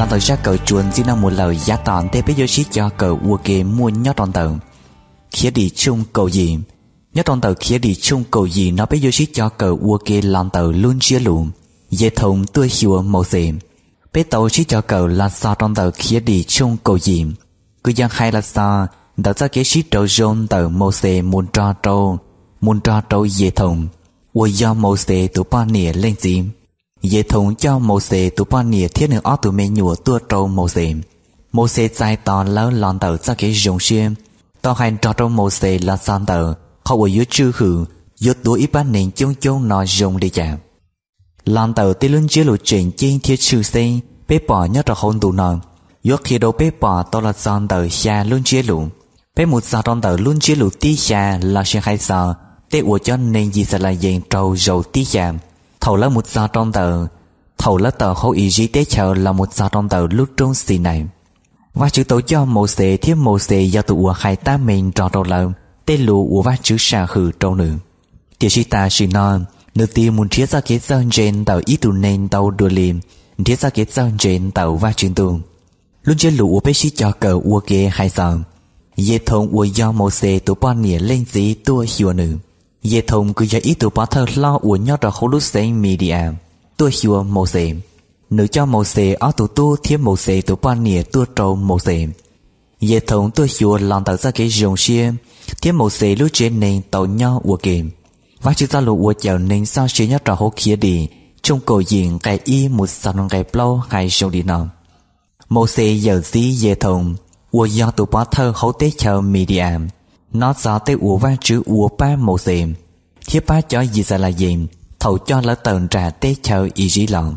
Los ntawm zaj kawm txuas ntxiv no mus lawm, yav tom ntej peb yuav sib cog kawm ua ke muaj nyob rau ntawm Khiavdim tshooj kaum yim. Nyob rau ntawm Khiavdim tshooj kaum yim no peb yuav sib cog kawm ua ke los ntawm lub ntsiab lus Yethoos tuaj xyuas Mauxes. Peb tau sib cog kawm los txog rau ntawm Khiavdim tshooj kaum yim, kws yog hais los txog ntawm txoj kev sib raug zoo ntawm Mauxes mus nrog rau, mus nrog rau Yethoos, uas yog Mauxes tus poj niam leej txiv. Yethoos coj Mauxes tus poj niam thiab nws ob tug me nyuam tuaj rau Mauxes. Mauxes txais tos lawv los ntawm txoj kev zoo siab, tau hais nrog rau Mauxes los txog ntawm qhov uas yuav tswj hwm, yuav tuav ib pab neeg coob coob no zoo li cas. Los ntawm tej lub ntsiab lus tseem ceeb thiab tshwj xeeb peb pom nyob rau hauv ntu no, yuav qhia rau peb pom tau los txog ntawm xya lub ntsiab lus. Peb mus txog rau ntawm lub ntsiab lus tib xya lossis hais txog tej uas cov neeg Yixalayees raug zaum tib xya, thaum lawv mus txog rau ntawm, thaum lawv tawm hauv Iziv teb chaws los mus txog rau ntawm lub roob Xinais. Vajtswv tau coj Mauxes thiab Mauxes yog tus uas hais tab meeg nrog rau lawv tej lus uas Vajtswv sam hwm rau nws. Tiam sis tam sim no, nws tig mus nrhiav txoj kev txawj ntse ntawm ib tug neeg ntau dua li nrhiav txoj kev txawj ntse ntawm Vajtswv Ntuj. Lub ntsiab lus uas peb sib cog kawm ua ke hais txog Yethoos uas yog Mauxes tus poj niam leej txiv tuaj xyuas nws. Yethoos kws yog ib tug pov thawj hlob uas nyob rau hauv lub xeev Midias tuaj xyuas Mauxes. Nws coj Mauxes ob tug tub thiab Mauxes tus poj niam tuaj rau Mauxes. Yethoos tuaj xyuas los ntawm txoj kev zoo siab thiab Mauxes lub tsev neeg tau nyob ua ke. Vajtswv txoj lus uas cawm neeg txoj sia nyob rau hauv Khiavdim tshooj kaum yim nqe ib mus txog nqe plaub hais zoo li no: Mauxes yawm txiv Yethoos, uas yog tus pov thawj hauv teb chaws Midias, hnov txog tej uas Vajtswv ua pab Mauxes thiab pab cov Yixalayees thaum coj lawv tawm nram teb chaws Iziv los.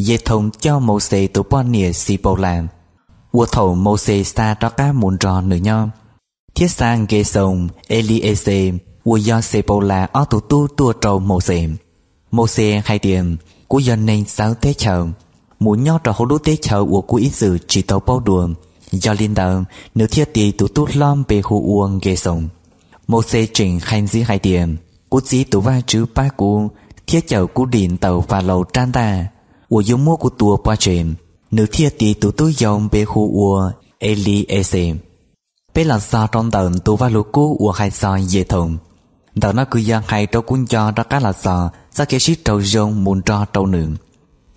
Yethoos coj Mauxes tus poj niam Xipaulas, uas thaum Mauxes xa rov qab mus nrog nws nyob, thiab xa Nkesoos, Elixes uas yog Xepaulas ob tug tub tuaj rau Mauxes. Mauxes hais tias, Kuv yog neeg txawv teb chaws, mus nyob rau hauv lub teb chaws uas kuv ib txwm tsis tau paub dua. Yog li ntawd, nws thiaj tis tus tub hlob npe hu ua Nkesoos. Mauxes tseem hais ntxiv hais tias, Kuv txiv tus Vajtswv pab kuv thiab cawm kuv dim ntawm Falaus rab ntaj, uas yuav muab kuv tua pov tseg. Nws thiaj tis tus tub yau npe hu ua Elixes. Peb los txog rau ntawm ntu Vajluskub uas hais txog Yethoos. Ntawm no kws yog hais rau kuv nco rov qab los txog txoj kev sib raug zoo mus nrog rau nws.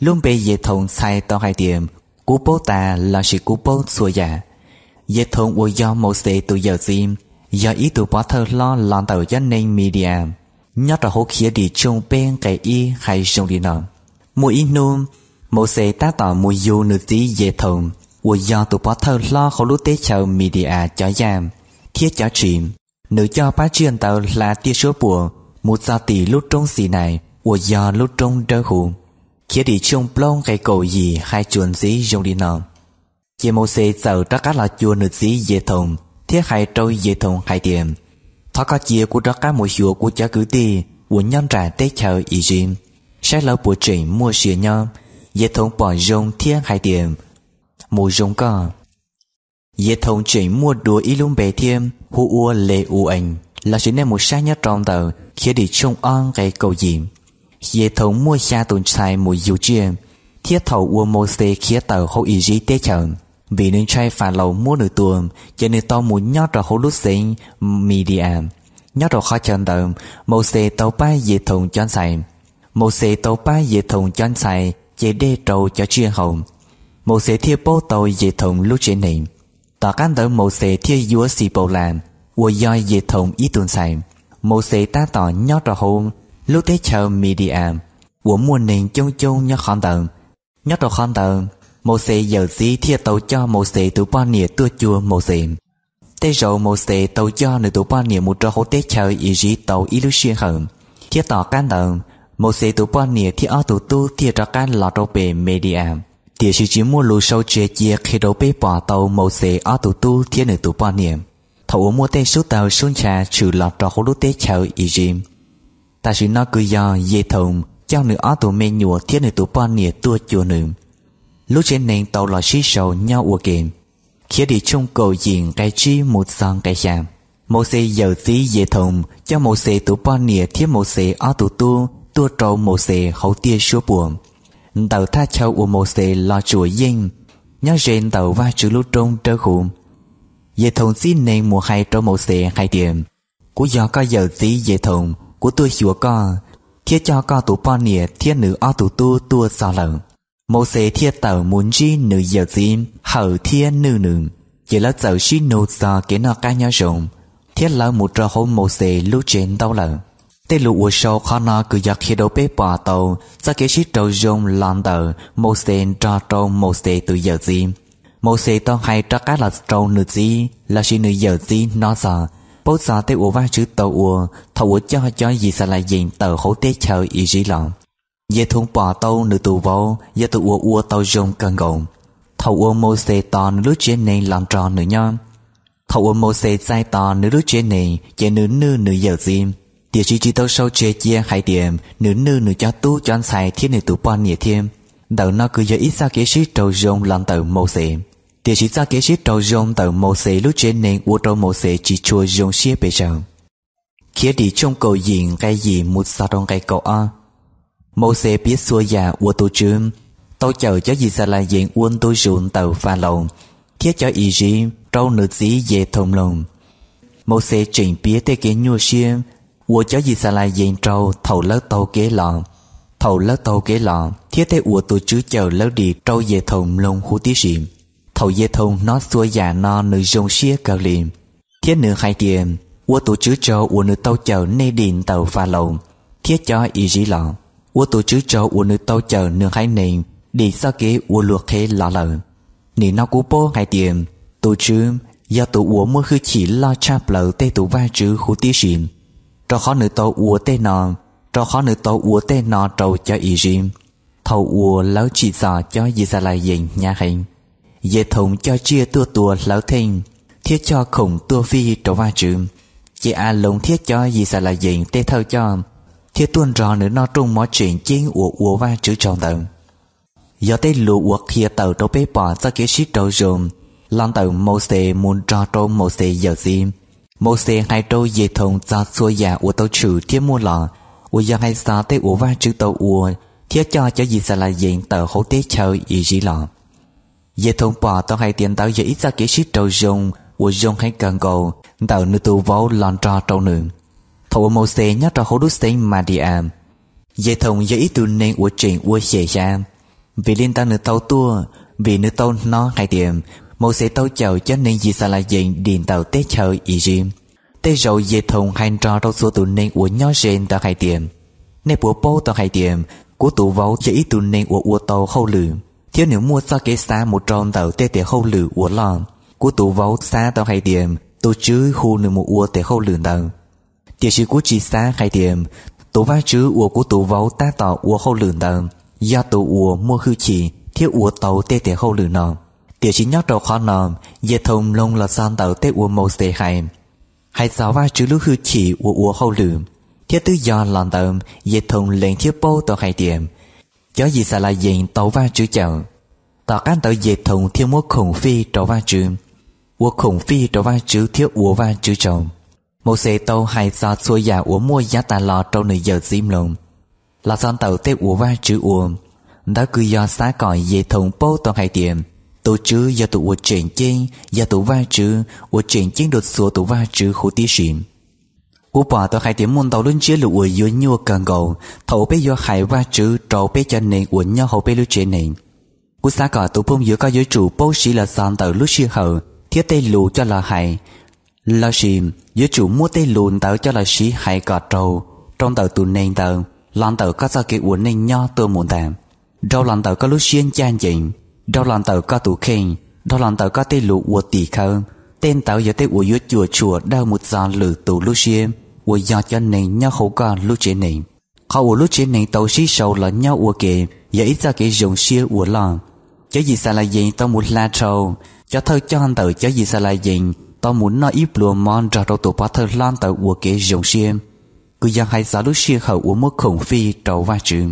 Lub npe Yethoos txhais tau hais tias, Kuv paub tas lossis Kuv paub txhua yam. Yethoos uas yog Mauxes tus yawm txiv, yog ib tug pov thawj hlob los ntawm cov neeg Midias. Nyob rau hauv Khiavdim tshooj peb nqe ib hais zoo li no: Muaj ib hnub, Mauxes tab tom mus yug nws txiv Yethoos, uas yog tus pov thawj hlob hauv lub teb chaws Midias cov yaj thiab cov tshis. Nws coj pab tsiaj ntawd hla tiaj suab puam mus txog tim lub roob Xinais uas yog lub roob dawb huv. Khiavdim tshooj plaub nqe kaum yim hais tsuas ntxiv zoo li no: Ces Mauxes txawm rov qab los cuag nws txiv Yethoos thiab hais rau Yethoos hais tias, Thov koj cia kuv rov qab mus xyuas kuv cov kwv tij uas nyob nram teb chaws Iziv, saib lawv puas tseem muaj sia nyob. Yethoos pom zoo thiab hais tias, Mus zoo koj. Yethoos tseem muaj dua ib lub npe thiab, hu ua Les U Ees, lossis nej mus saib nyob rau ntawm Khiavdim tshooj ob nqe kaum yim. Yethoos muaj xya tus ntxhais mus yug tsiaj, thiab thaum uas Mauxes khiav tawm hauv Iziv teb chaws, vim nws ntshai Falaus muab nws tua, ces nws tau mus nyob rau hauv lub xeev Midias. Nyob rau qhov chaw ntawd, Mauxes tau pab Yethoos cov ntxhais. Mauxes tau pab Yethoos cov ntxhais ce dej rau cov tsiaj haus. Mauxes thiaj paub tau Yethoos lub tsev neeg. Tom qab ntawd Mauxes thiaj yuav Xipaulas, uas yog Yethoos ib tug ntxhais. Mauxes tab tom nyob rau hauv lub teb chaws Midias uas muaj neeg coob coob nyob qhov ntawd. Nyob rau qhov ntawd, Mauxes yawm txiv thiaj tau coj Mauxes tus poj niam tuaj cuag Mauxes. Tej zaum Mauxes tau coj nws tus poj niam mus rau hauv teb chaws Iziv tau ib lub sij hawm, thiab tom qab ntawd, Mauxes tus poj niam thiab ob tug tub thiaj rov qab los rau pem Medias. Tiam sis tsis muaj lus sau tseg cia qhia rau peb pom tau Mauxes ob tug tub thiab nws tus poj niam thaum uas muaj tej sub tawg sub ncha tshwm los rau hauv lub teb chaws Iziv. Tam sim no kws yog Yethoos coj nws ob tug me nyuam thiab nws tus poj niam tuaj cuag nws. Lub tsev neeg tau los sib sau nyob ua ke. Khiavdim tshooj kaum yim nqe tsib mus txog nqe xya. Mauxes yawm txiv Yethoos coj Mauxes tus poj niam thiab Mauxes ob tug tub tuaj rau Mauxes hauv tiaj suab puam. ntawm thaj chaw uas Mauxes los tsuam yeej nyob ze ntawm Vajtswv lub roob dawb huv. Yethoos txib neeg mus hais rau Mauxes hais tias, Kuv yog koj yawm txiv Yethoos, kuv tuaj xyuas koj thiab coj koj tus poj niam thiab nws ob tug tub tuaj txog lawm. Mauxes thiaj tawm mus ntsib nws yawm txiv, hawm thiab nwj nws, ces lawv txawm sib nug txog kev noj qab nyob zoo, thiab lawv mus rau hauv Mauxes lub tsev ntaub lawm. Tej lus uas sau qhov no kws yog qhia rau peb pom tau txoj kev sib raug zoo los ntawm Mauxes nrog rau Mauxes tus yawm txiv. Mauxes tau hais rov qab los rau nws txiv lossis nws yawm txiv hnov txog, paub txog tej uas Vajtswv tau ua thaum uas coj cov Yixalayees tawm hauv teb chaws Iziv los. Yethoos pom tau nws tus vauv yog tus uas ua tau zoo kawg nkaus. Thaum uas Mauxes tos nws lub tsev neeg los nrog nws nyob. Thaum uas Mauxes txais tos nws lub tsev neeg ces nws nwj nws yawm txiv, tiam sis tsis tau sau tseg cia hais tias nws nwj nws cov tub cov ntxhais thiab nws tus poj niam thiab. Ntawm no kws yog ib txoj kev sib raug zoo los ntawm Mauxes. Tiam sis txoj kev sib raug zoo ntawm Mauxes lub tsev neeg ua rau Mauxes tsis tshua zoo siab pes tsawg. Khiavdim tshooj kaum yim nqe yim mus txog rau nqe kaum ob. Mauxes piav txhua yam uas tus Tswv tau cawm cov Yixalayees ua ntu zus ntawm Falaus thiab cov Iziv rau nws txiv Yethoos mloog. Mauxes tseem piav tej kev nyuaj siab uas cov Yixalayees raug thaum lawv taug kev los, thaum lawv taug kev los thiab tej uas tus Tswv cawm lawv dim rau Yethoos mloog huv tib si. Thaum Yethoos hnov txhua yam no nws zoo siab kawg li, thiab nws hais tias, Ua tus Tswv tsaug uas nws tau cawm nej dim ntawm Falaus thiab cov Iziv los. Ua tus Tswv tsaug uas nws tau cawm nws haiv neeg dim txoj kev ua luag qhev los lawm. Nim no kuv paub hais tias tus Tswv yog tus uas muaj hwj chim loj tshaj plaws tej tus vaj tswv huv tib si, rau qhov nws tau ua tej no, rau qhov nws tau ua tej no rau cov Iziv thaum uas lawv tsim txom cov Yixalayees hnyav heev. Yethoos coj tsiaj tuaj tua hlawv theej thiab coj khoom tuaj fij rau Vajtswv, ces Aloos thiab cov Yixalayees tej thawj coj thiaj tuaj nrog nws noj rooj mov tseem ceeb uas ua Vajtswv tsaug ntawd. Yog tej lus uas qhia tawm rau peb pom txoj kev sib raug zoo los ntawm Mauxes mus nrog rau Mauxes yawm txiv. Mauxes hais rau Yethoos txog txhua yam uas tau tshwm thiab muaj los, uas yog hais txog tej uas Vajtswv tau ua thiab coj cov Yixalayees tawm hauv teb chaws Iziv los. Yethoos pom tau hais tias ntawd yog ib txoj kev sib raug zoo uas zoo heev kawg nkaus ntawm nws tus vauv los nrog rau nws. Thaum uas Mauxes nyob rau hauv lub xeev Madias, Yethoos yog ib tug neeg uas tseem ua xyem xyav, vim li ntawd nws tau tuaj, vim nws tau hnov hais tias Mauxes tau cawm cov neeg Yixalayees dim ntawm teb chaws Iziv. Tej zaum Yethoos hais nrog rau txhua tus neeg uas nyob ze ntawd hais tias, Nej puas paub tau hais tias kuv tus vauv yog ib tug neeg uas ua tau hauj lwm, thiab nws muaj txoj kev xav mus rau ntawm tej tes hauj lwm uas loj? Kuv tus vauv xav tau hais tias tus Tswv hu nws mus ua tes hauj lwm ntawd, tiam sis kuv tsis xav hais tias tus Vajtswv uas kuv tus vauv tab tom ua hauj lwm ntawd yog tus uas muaj hwj chim thiab ua tau tej tes hauj lwm no. Tiam sis nyob rau qhov no, Yethoos mloog los txog ntawm tej uas Mauxes hais, hais txog Vajtswv lub hwj chim uas ua hauj lwm, thiab twb yog los ntawd Yethoos lees thiab paub tau hais tias cov Yixalayees tau Vajtswv cawm. Tom qab ntawd Yethoos thiaj muab khoom fij rau Vajtswv, ua khoom fij rau Vajtswv thiab ua Vajtswv tsaug. Mauxes tau hais txog txhua yam uas muaj yav tas los rau nws yawm txiv mloog, los txog ntawm tej uas Vajtswv ua. Ntawd kws yog xav kom Yethoos paub tau hais tias tus Tswv yog tus uas tseem ceeb, yog tus Vajtswv uas tseem ceeb dua txhua tus vaj tswv huv tib si. Kuv pom tau hais tias muaj ntau lub ntsiab lus uas yuav nyuaj kawg nkaus thaum uas peb yuav hais Vajtswv rau peb cov neeg uas nyob hauv peb lub tsev neeg. Kuv xav kom tus phooj ywg koj yuav tsum paub siv los txog ntawm lub sij hawm thiab tej lus coj los hais, lossis yuav tsum muab tej lus ntawd coj los siv hais kom raug rau ntawm tus neeg ntawd los ntawm koj txoj kev ua neej nyob tuaj mus ntag, dhau los ntawm koj lub siab ncaj ncees, dhau los ntawm koj tus kheej, dhau los ntawm koj tej lus ua tim khawv. Tej ntawd yog tej uas yuav cuam tshuam dawj mus txog lwm tus lub siab uas yog cov neeg nyob hauv koj lub tsev neeg. Qhov uas lub tsev neeg tau sib sau los nyob ua ke yog ib txoj kev zoo siab uas loj. Cov Yixalayees tau mus hla dhau, cov thawj coj ntawm cov Yixalayees tau mus noj ib pluas mov nrog rau tus pov thawj hlob ntawd ua kev zoo siab, kws yog hais txog lub sij hawm uas muab khoom fij rau Vajtswv.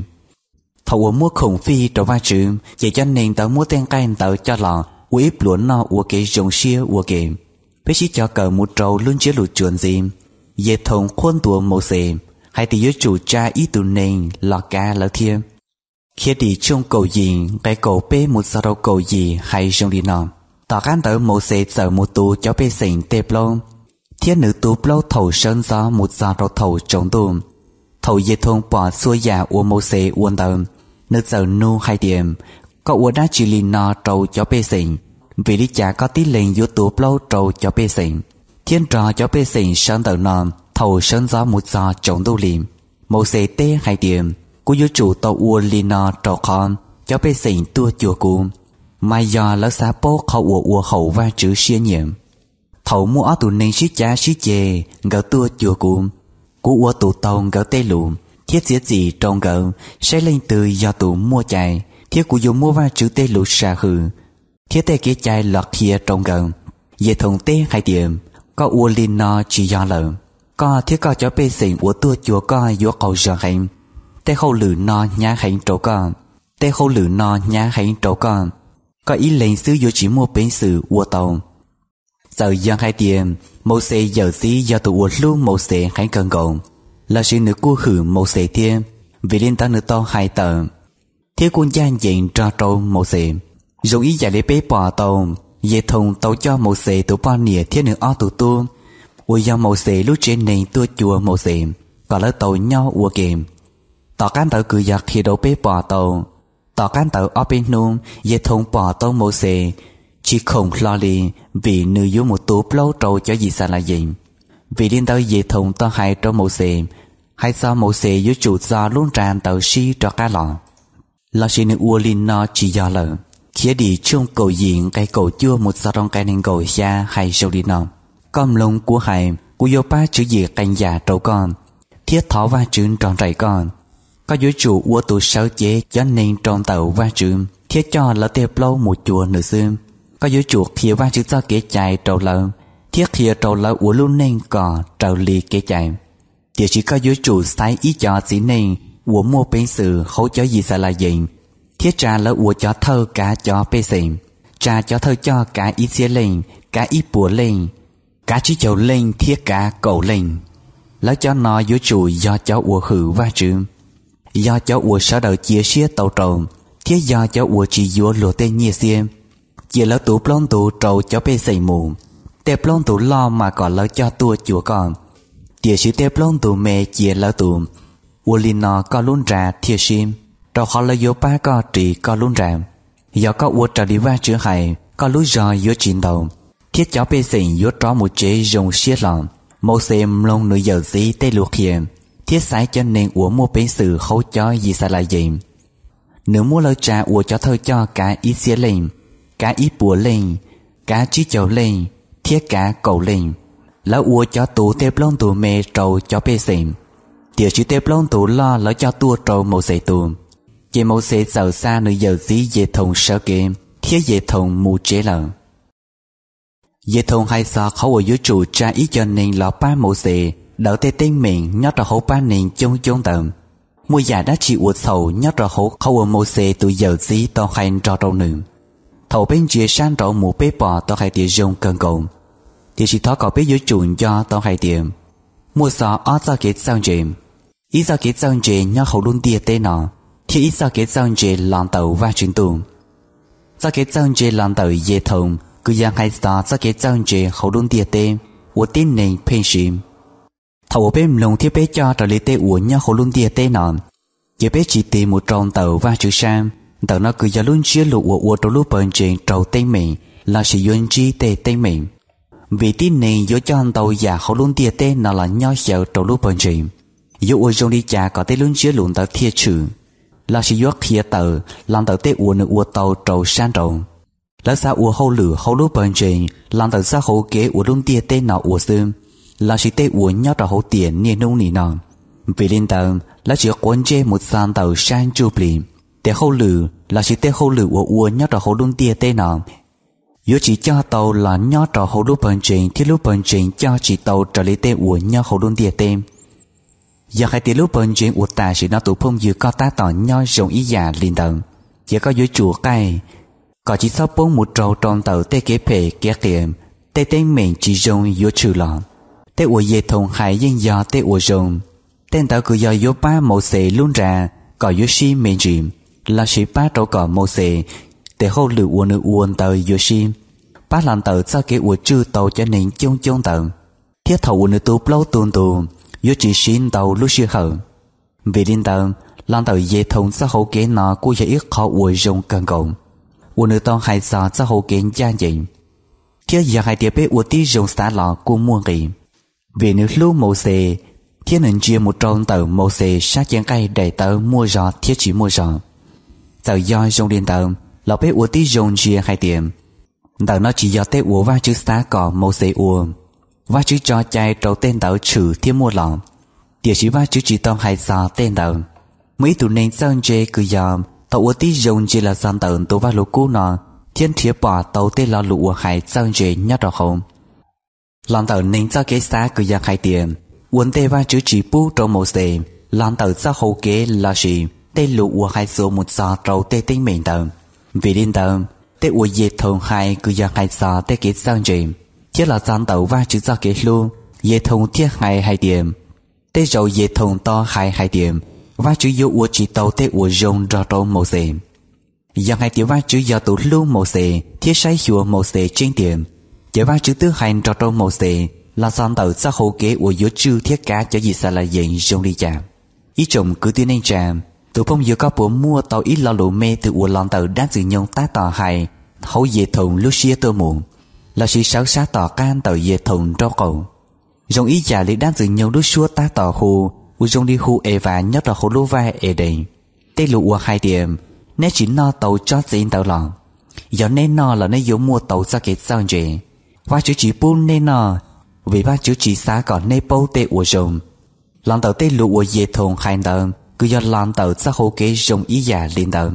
Thaum uas muab khoom fij rau Vajtswv ces cov neeg ntawd muab tej nqaij ntawd coj los ua ib pluas noj ua kev zoo siab ua ke. Peb sib cog kawm mus rau lub ntsiab lus tsuas ntxiv, Yethoos qhuab ntuas Mauxes hais tias yuav tsum tsa ib tug neeg los kav lawv thiab. Khiavdim tshooj kaum yim nqe kaum peb mus txog rau kaum yim hais zoo li no: Tom qab ntawd Mauxes txawm mus tu cov pej xeem tej plaub, thiab nws tu plaub thaum sawv ntxov mus txog rau thaum tsaus ntuj. Thaum Yethoos pom txhua yam uas Mauxes ua ntawd, nws txawm nug hais tias, Koj ua dab tsi li no rau cov pej xeem? Vim li cas koj tib leeg yuav tu plaub rau cov pej xeem, thiab nrog cov pej xeem sawv ntawm no thaum sawv ntxov mus txog tsaus ntuj li? Mauxes teb hais tias, Kuv yuav tsum tau ua li no rau qhov cov pej xeem tuaj cuag kuv, mas yog lawv xav paub qhov uas ua haum Vajtswv siab nyiam. Thaum muaj ob tug neeg sib cav sib ceg, nkawd tuaj cuag kuv, kuv ua tus taug nkawd tej lus thiab txiav txim rau nkawd saib leej twg yog tus muaj cai, thiab kuv yuav muab Vajtswv tej lus sam hwm thiab tej kev cai los qhia rau nkawd. Yethoos teb hais tias, Koj ua li no tsis yog lawm. Koj thiab koj cov pej xeem uas tuaj cuag koj yuav qaug zog heev. Tej hauj lwm no hnyav heev rau koj, tej hauj lwm no hnyav heev rau koj, koj ib leeg xwb yuav tsis muaj peev xwm ua tau. Txawm yog hais tias Mauxes yawm txiv yog tus uas hlub Mauxes heev kawg nkaus, lossis nws kuj hwm Mauxes thiab, vim li ntawd nws tau hais tawm thiab kuj ncaj ncees nrog rau Mauxes. Zoo ib yam li peb pom tau, Yethoos tau coj Mauxes tus poj niam thiab nws ob tug tub uas yog Mauxes lub tsev neeg tuaj cuag Mauxes kom lawv tau nyob ua ke. Tom qab ntawd kws yog qhia rau peb pom tau, tom qab ntawd ob peb hnub Yethoos pom tau Mauxes tsis khoom hlo li, vim nws yuav mus tu plaub rau cov Yixalayees. Vim li ntawd Yethoos tau hais rau Mauxes, hais txog Mauxes yuav tsum txo lub nra ntawd sib rov qab los, lossis nws ua li no tsis yog lawm. Khiavdim tshooj kaum yim nqe kaum cuaj mus txog rau nqe nees nkaum xya hais zoo li no: Koj mloog kuv hais, kuv yuav pab tswv yim qee yam rau koj, thiab thov Vajtswv nrog nraim koj. Koj yuav tsum ua tus sawv cev cov neeg rau ntawm Vajtswv thiab coj lawv tej plaub mus cuag nws xwb. Koj yuav tsum qhia Vajtswv txoj kev cai rau lawv, thiab qhia rau lawv ua lub neej kom raws li kev cai. Tiam sis koj yuav tsum xaiv ib co txiv neej uas muaj peev xwm hauv cov Yixalayees thiab tsa lawv ua cov thawj kav cov pej xeem, tsa cov thawj coj kav ib txhiab leej, kav ib puas leej, kav tsib caug leej thiab kav kaum leej. Lawv cov no yuav tsum yog cov uas hwm Vajtswv, yog cov uas sawv daws cia siab tau rau, thiab yog cov uas tsis yuav luag tej nyiaj xiab. Cia lawv tu plaub ntug rau cov pej xeem mus, tej plaub ntug loj mas kom lawv coj tuaj cuag koj, tiam sis tej plaub ntug me cia lawv tu. Ua li no koj lub nra thiaj sib, rau qhov lawv yuav pab koj ris koj lub nra. Yog koj ua raws li Vajtswv hais, koj lub zog yuav tsis ntaus, thiab cov pej xeem yuav rov mus tsev zoo siab hlo. Mauxes mloog nws yawm txiv tej lus qhia, thiab xaiv cov neeg uas muaj peev xwm hauv cov Yixalayees. Nws muab lawv tsa ua cov thawj coj kav ib txhiab leej, kav ib puas leej, kav tsib caug leej, thiab kav kaum leej. Lawv ua cov tu tej plaub ntug me rau cov pej xeem, tiam sis tej plaub ntug loj lawv coj tuaj rau Mauxes tu. Ces Mauxes txawm xa nws yawm txiv Yethoos sawv kev, thiab Yethoos mus tsev lawm. Yethoos hais txog qhov uas yuav tsum tsa ib co neeg los pab Mauxes daws tej teeb meem nyob rau hauv pab neeg coob coob ntawd. Muaj yam dab tsi uas txhaum nyob rau hauv qhov uas Mauxes tus yawm txiv tau hais nrog rau nws? Thaum peb ntsia sab nraud mus peb pom tau hais tias zoo kawg nkaus, tiam sis thov kom peb yuav tsum nco tau hais tias muaj xov ob txoj kev txawj ntse: ib txoj kev txawj ntse nyob hauv lub ntiaj teb no, thiab ib txoj kev txawj ntse los ntawm Vajtswv ntuj. Txoj kev txawj ntse los ntawm Yethoos kws yog hais txog txoj kev txawj ntse hauv lub ntiaj teb uas tib neeg pheej siv. Thaum uas peb mloog thiab peb coj raws li tej uas nyob hauv lub ntiaj teb no, ces peb tsis tig mus rau ntawm Vajtswv sab. Ntawm no kws yog lub ntsiab lus uas ua rau lub pawg ntseeg raug teeb meem lossis yuav ntsib tej teeb meem, vim tib neeg yuav coj ntau yam hauv lub ntiaj teb no los nyob xyaw rau lub pawg ntseeg. Yuav ua zoo li cas kom tej lub ntsiab lus ntawd thiaj tshwm, lossis yuav qhia tawm los ntawm tej uas nws ua tau rau sab nraud? Lawv xav ua hauj lwm hauv lub pawg ntseeg los ntawm txoj hau kev uas lub ntiaj teb no ua xwb, lossis tej uas nyob rau hauv tiam niaj hnub nim no. Vim li ntawd lawv tsis quav ntsej mus txog ntawm sab ntsuj plig. Tes hauj lwm lossis tej hauj lwm uas ua nyob rau hauv lub ntiaj teb no yuav tsis coj tau los nyob rau hauv lub pawg ntseeg, thiab lub pawg ntseeg coj tsis tau raws li tej uas nyob hauv lub ntiaj teb. Yog hais tias lub pawg ntseeg uas tam sim no tus phooj ywg koj tab tom nyob zoo ib yam li ntawd, ces koj yuav tsum qaij kom tsis txhob poob mus raug rau ntawm tej kev phem kev qias. Tej teeb meem tsis zoo yuav tshwm los. Tej uas Yethoos hais yeej yog tej uas zoo. Tej ntawd kws yog yuav pab Mauxes lub nra kom yuav sib me ntsis, lossis pab rau kom Mauxes tes hauj lwm uas nws ua ntawd yuav sib, pab los ntawm txoj kev uas tswj tau cov neeg coob coob ntawd, thiab thaum uas nws tu plaub tu ntug yuav tsis siv ntau lub sij hawm. Vim li ntawd, los ntawm Yethoos txoj hau kev no kuj yog ib qhov uas zoo kawg nkaus uas nws tau hais txog txoj hau kev ncaj ncees, thiab yog hais tias peb ua tib zoo xav los kuj muaj nqis, vim nws hlub Mauxes thiab nws ntsia mus rau ntawm Mauxes sab cev nqaij daim tawv muaj zog thiab tsis muaj zog. Txawm yog zoo li ntawd los peb ua tib zoo ntsia hais tias ntawm no tsis yog tej uas Vajtswv xav kom Mauxes ua. Vajtswv tso cai rau tej ntawd tshwm thiab muaj los, tiam sis Vajtswv tsis tau hais txog tej ntawd. Muaj ib tug neeg txawj ntse kws yog tau ua tib zoo ntsia los txog ntawm ntu Vajluskub no thiab nrhiav pom tau tej lo lus uas hais txawj ntse nyob rau hauv. Los ntawm neeg txoj kev xav kws yog hais tias ua ntej Vajtswv tsis pub rau Mauxes los ntawm txoj hau kev lossis tej lus uas hais txuas mus txog rau tej teeb meem ntawd. Vim li ntawd, tej uas Yethoos hais kws yog hais txog tej kev txawj ntse thiab los txog ntawm Vajtswv txoj kev hlub, Yethoos thiaj hais hais tias, tej zaum Yethoos tau hais hais tias Vajtswv yuav ua tsis tau tej uas zoo nrog rau Mauxes. Yog hais tias Vajtswv yog tus hlub Mauxes thiab saib xyuas Mauxes tseeb tiag, ces Vajtswv twb hais nrog rau Mauxes los txog ntawm txoj hau kev uas yuav tswj thiab kav cov Yixalayees zoo li cas. Ib tsoom kwv tij neej tsa, tus phooj ywg koj puas muaj tau ib lo lus me twg uas los ntawm dab ntxwg nyoog tab tom hais hauv Yethoos lub siab tuaj mus, lossis sawv sab tom qab ntawm Yethoos nraub qaum, zoo ib yam li dab ntxwg nyoog lub suab tab tom hu, uas zoo li hu Evas nyob rau hauv lub vaj Edees? Tej lus uas hais tias neb tsis noj tau tsob txiv ntawd los, yog neb noj los neb yuav muaj tau txoj kev txawj ntse. Vajtswv tsis pub neb noj, vim Vajtswv tsis xav kom neb paub tej uas zoo. Los ntawm tej lus uas Yethoos hais ntawd kws yog los ntawm txoj hau kev zoo ib yam li ntawd.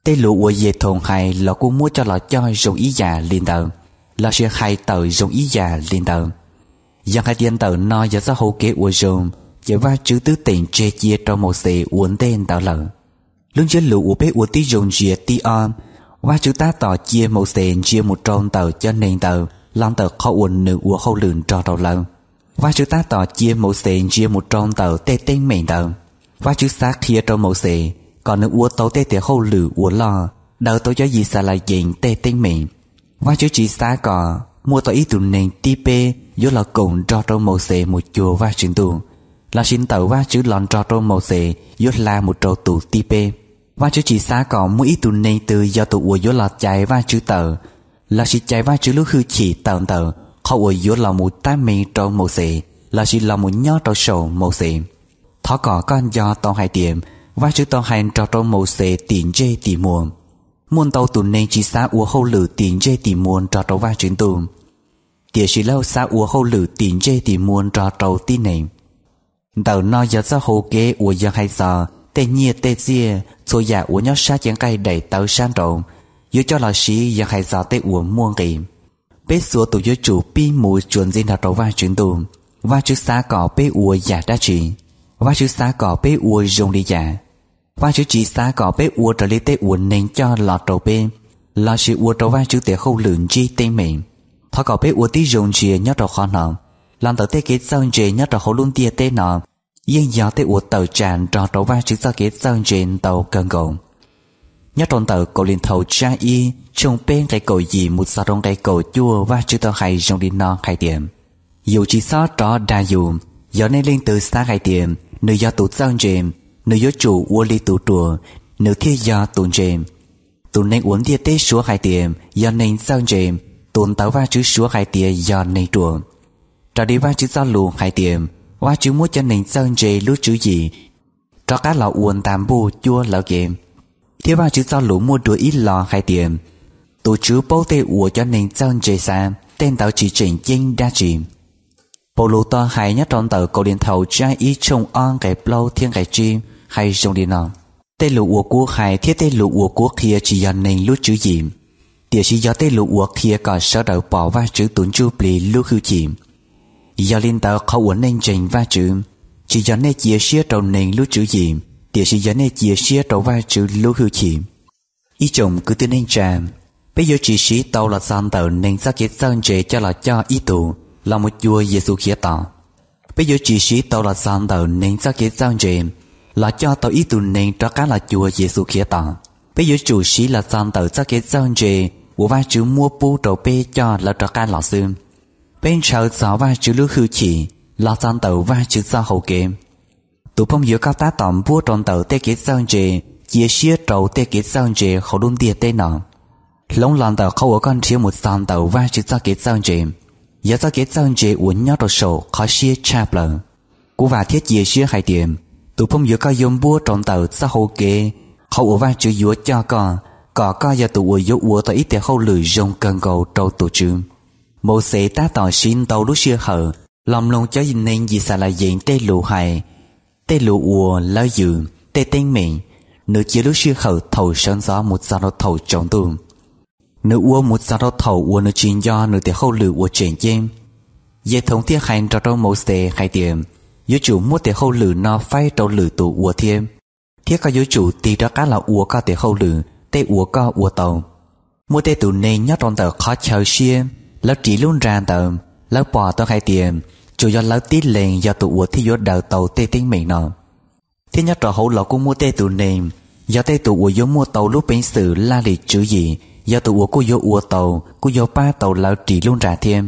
Tej lus uas Yethoos hais los kuj muab coj los coj zoo ib yam li ntawd, lossis hais tawm zoo ib yam li ntawd. Yog hais tias ntawm no yog txoj hau kev uas zoo, ces Vajtswv twb teem tseg cia rau Mauxes ua ntej ntawd lawm. Lub ntsiab lus uas peb ua tib zoo ntsia tib ob, Vajtswv tab tom cia Mauxes ntsia mus rau ntawm cov neeg ntawd los ntawm qhov uas nws ua hauj lwm nrog rau lawv. Vajtswv tab tom cia Mauxes ntsia mus rau ntawm tej teeb meem ntawd. Vajtswv xav qhia rau Mauxes kom nws ua tau tej tes hauj lwm uas loj, daws tau cov Yixalayees tej teeb meem. Vajtswv tsis xav kom muaj tau ib tug neeg tib peb yuav los koom nrog rau Mauxes mus cuag Vajtswv ntuj, lossis ntawm Vajtswv los nrog rau Mauxes yuav hla mus rau tus tib peb. Vajtswv tsis xav kom muaj ib tug neeg twg yog tus uas yuav los cais Vajtswv tawm, lossis cais Vajtswv lub hwj chim tawm ntawm qhov uas yuav los mus tab meeg rau Mauxes lossis los mus nyob rau saum Mauxes. Thov kom koj nco tau hais tias Vajtswv tau hais nrog rau Mauxes tim ntsej tim muag. Muaj ntau tus neeg tsis xav ua hauj lwm tim ntsej tim muag nrog rau Vajtswv ntuj, tiam sis lawv xav ua hauj lwm tim ntsej tim muag nrog rau tib neeg. Ntawm no yog txoj hau kev uas yog hais txog tej nyiaj tej txiaj, txhua yam uas nyob sab cev nqaij daim tawv sab nraud, yuav coj los siv yog hais txog tej uas muaj nqis. Peb txhua tus yuav tsum pib mus tsuas ntxiv nrog rau Vajtswv ntuj. Vajtswv xav kom peb ua yam dab tsi? Vajtswv xav kom peb ua zoo li cas? Vajtswv tsis xav kom peb ua raws li tej uas neeg coj los rau peb, lossis ua rau Vajtswv tes hauj lwm ntsib teeb meem. Thov kom peb ua tib zoo ntsia nyob rau qhov no. Los ntawm tej kev txawj ntse nyob rau hauv lub ntiaj teb no yeej yog tej uas tawm tsam nrog rau Vajtswv txoj kev txawj ntse ntau kawg nkaus. Nyob rau ntawm Kauleethaus tsab ib tshooj peb nqe kaum yim mus txog rau nqe kaum cuaj, Vajtswv tau hais zoo li no hais tias, yus tsis txhob rov dag yus. Yog nej leej twg xav hais tias nws yog tus txawj ntse, nws yuav tsum ua li tus ruam, nws thiaj yog tus ntse. Tus neeg uas ntiaj teb suav hais tias yog neeg txawj ntse, tus ntawd Vajtswv suav hais tias yog neeg ruam. Raws li Vajtswv txoj lus hais tias, Vajtswv muab cov neeg txawj ntse lub tswv yim rov qab los ua ntas npuj cuab lawv kev. Thiab Vajtswv txoj lus muaj dua ib los hais tias, tus Tswv paub tej uas cov neeg txawj ntse xav, tej ntawd tsis tseem ceeb dab tsi. Paulus tau hais nyob rau ntawm Kauleethaus tsab ib tshooj ob nqe plaub thiab nqe tsib hais zoo li no: Tej lus uas kuv hais thiab tej lus uas kuv qhia tsis yog neeg lub tswv yim, tiam sis yog tej lus uas qhia kom sawv daws pom Vajtswv tus ntsuj plig lub hwj chim. Yog li ntawd qhov uas nej ntseeg Vajtswv, tsis yog nej cia siab rau neeg lub tswv yim, tiam sis yog nej cia siab rau Vajtswv lub hwj chim. Ib tsoom kwv tij neej tsa, peb yuav tsis siv tau los txog ntawm neeg txoj kev txawj ntse coj los coj ib tug los mus cuag Yexus Khiav Tos. Peb yuav tsis siv tau los txog ntawm neeg txoj kev txawj ntse los coj tau ib tug neeg rov qab los cuag Yexus Khiav Tos. Peb yuav tsum siv los txog ntawm txoj kev txawj ntse uas Vajtswv muab pub rau peb coj lawv rov qab los xwb. Peb ntshaw txog Vajtswv lub hwj chim los txog ntawm Vajtswv txoj hau kev. Tus phooj ywg koj tab tom npuab rau ntawm tej kev txawj ntse cia siab rau tej kev txawj ntse hauv lub ntiaj teb no, hloov los ntawm qhov uas koj nrhiav mus txog ntawm Vajtswv txoj kev txawj ntse, yog txoj kev txawj ntse uas nyob rau saum qhov siab tshaj plaws. Kuv vam thiab cia siab hais tias tus phooj ywg koj yuav npuab rau ntawm txoj hau kev qhov uas Vajtswv yuav coj koj, kom koj yog tus uas yuav ua tau ib tes hauj lwm zoo kawg nkaus rau tus Tswv. Mauxes tab tom siv ntau lub sij hawm los mloog cov neeg Yixalayees tej lus hais, tej lus ua, lawv yws, tej teeb meem. Nws cia lub sij hawm thaum sawv ntxov mus txog rau thaum tsaus ntuj. Nws ua mus txog rau thaum uas nws tsis nco nws tes hauj lwm uas tseem ceeb. Yethoos thiaj hais nrog rau Mauxes hais tias, yuav tsum muab tes hauj lwm no faib rau lwm tus ua thiab, thiab koj yuav tsum tig rov qab los ua koj tes hauj lwm tej uas koj ua tau. Muaj tej tus neeg nyob rau ntawm qhov chaw siab, lawv ris lub nra ntawd, lawv pom tau hais tias tsuas yog lawv tib leeg yog tus uas thiaj yuav daws tau tej teeb meem no. Thiab nyob rau hauv los kuj muaj tej tus neeg yog tej tus uas yuav muaj tau lub peev xwm laj lim tswv yim, yog tus uas kuj yuav ua tau, kuj yuav pab tau lawv ris lub nra thiab.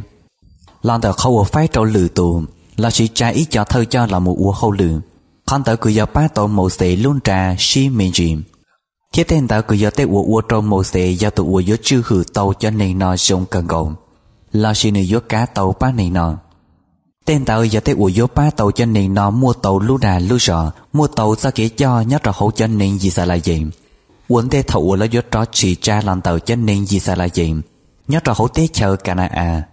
Los ntawm qhov uas faib rau lwm tus lossis tsa ib co thawj coj los mus ua hauj lwm, qhov ntawd kuj yog pab tau Mauxes lub nra sib me ntsis. Thiab tej ntawd kuj yog tej uas ua rau Mauxes yog tus uas yuav tswj hwm tau cov neeg no zoo kawg nkaus, lossis nws yuav kav tau pab neeg no. Tej ntawd yog tej uas yuav pab tau cov neeg no muaj tau lub dag lub zog, muaj tau txoj kev coj nyob rau hauv cov neeg Yixalayees, ua ntej thaum uas lawv yuav rov tshwm tsa los ntawm cov neeg Yixalayees nyob rau hauv teb chaws Ka na-as.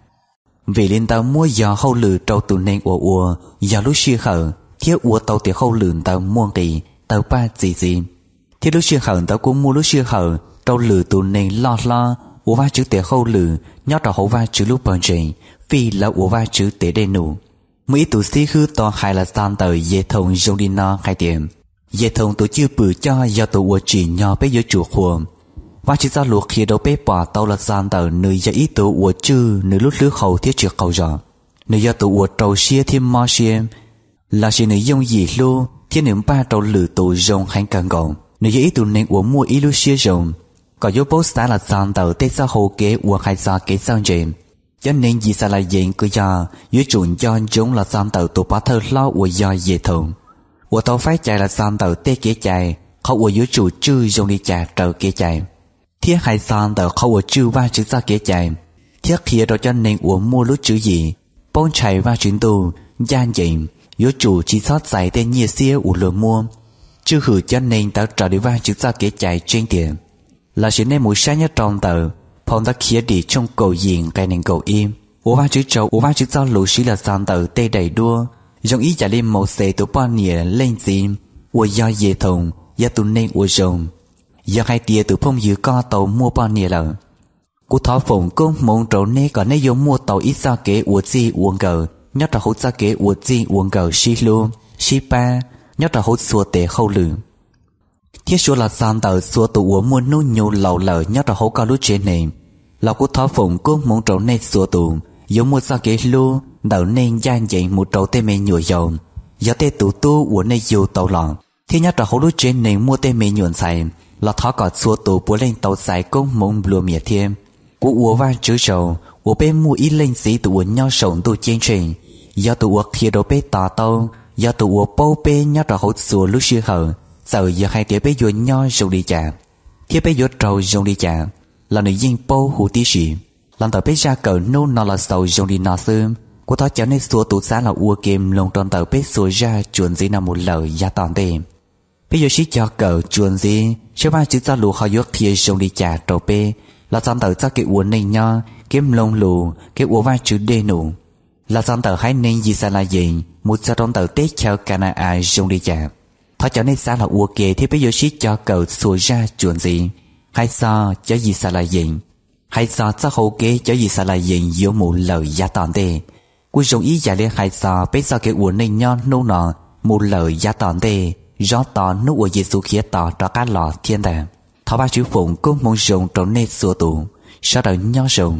Vim li ntawd muab yog hauj lwm rau tus neeg uas ua, yog lub sij hawm, thiab ua tau tes hauj lwm ntawd muaj nqis, tawg paj txi txiv. Thiab lub sij hawm ntawd kuj muaj lub sij hawm rau lwm tus neeg loj hlob ua Vajtswv tes hauj lwm nyob rau hauv Vajtswv lub pawg ntseeg, fij lawv ua Vajtswv tes dej num. Muaj ib tug xib hwb tau hais los txog ntawm Yethoos zoo li no hais tias, Yethoos tus cwj pwm coj yog tus uas tsim nyog peb yuav tsum qhuas. Vajtswv txoj lus qhia rau peb pom tau los txog ntawm nws yog ib tug uas tswj nws lub hlwb hau thiab tsis qaug zog. Nws yog tus uas rau siab thiab mob siab, lossis nws yooj yim hlub thiab nws npaj rau lwm tus zoo heev kawg nkaus. Nws yog ib tug neeg uas muaj ib lub siab zoo. Kom yuav paub xav los txog ntawm tej txoj hau kev uas hais txog kev txawj ntse, cov neeg Yixalayees kuj yog yuav tsum nco ntsoov los txog ntawm tus pov thawj hlob uas yog Yethoos, uas tau faib cai los txog ntawm tej kev cai, qhov uas yuav tsum tswj zoo li cas raws kev cai, thiab hais txog ntawm qhov uas tswj Vajtswv txoj kev cai, thiab qhia rau cov neeg uas muaj lub tswv yim, paub ntshai Vajtswv Ntuj, ncaj ncees, yuav tsum tsis txhob txais tej nyiaj xiab uas luag muab, tswj hwm cov neeg ntawd raws li Vajtswv txoj kev cai tseeb tiag. Lossis nej mus saib nyob rau ntawm Phau Ntawv Khiavdim tshooj kaum yim nqe nees nkaum ib, uas Vajtswv tso ua Vajtswv txoj lus siv los txog ntawm tej daim duab, zoo ib yam li Mauxes tus poj niam leej txiv, uas yog Yethoos, yog tus neeg uas zoo. Yog hais tias tus phooj ywg koj tau muaj poj niam lawm, kuv thov foom koob hmoov rau neb kom neb yuav muaj tau ib txoj kev ua txij ua nkawm nyob rau hauv txoj kev ua txij ua nkawm sib hlub, sib pab nyob rau hauv txhua tes hauj lwm. Thiab suav los txog ntawm txhua tus uas muaj hnub nyoog laus lawm nyob rau hauv koj lub tsev neeg, los kuv thov foom koob hmoov rau nej txhua tus yuav muaj txoj kev hlub ntawm nej ncaj ncees mus rau tej me nyuam yaus, yog tej tus tub uas nej yug tau los. Thiab nyob rau hauv lub tsev neeg muaj tej me nyuam ntxhais, los thov kom txhua tus puav leej tau txais koob hmoov nplua mias thiab. Kuv ua Vajtswv tsaug uas peb muaj ib Leej Txiv tus uas nyob saum ntuj ceeb tsheej, yog tus uas qhia rau peb to taub, yog tus uas paub peb nyob rau hauv txhua lub sij hawm, txawm yog hais tias peb yuav nyob zoo li cas, thiab peb yuav raug zoo li cas, los nws yeej paub huv tib si. Los ntawm peb zaj kawm hnub no los xaus zoo li no xwb. Kuv thov caw nej txhua tus xav los ua ke mloog rau ntawm peb txhua zaj txuas ntxiv no mus lawm yav tom ntej. Peb yuav sib cog kawm txuas ntxiv saib Vajtswv txoj lus ho yuav qhia zoo li cas rau peb los txog ntawm txoj kev ua neej nyob, kev mloog lus, kev ua Vajtswv dej num, los txog ntawm haiv neeg Yixalayees mus txog rau ntawm teb chaws Ka na-as zoo li cas. Thov caw nej xav los ua ke thiab peb yuav sib cog kawm txhua zaj txuas ntxiv, hais txog cov Yixalayees, hais txog txoj hau kev cov Yixalayees yuav mus lawm yav tom ntej, kuj zoo ib yam li hais txog peb txoj kev ua neej nyob hnub no mus lawm yav tom ntej, zov tos hnub uas Yexus Khiav Tos rov qab los thiab ntag. Thov Vajtswv foom koob hmoov zoo rau nej txhua tus. Sawv daws nyob zoo.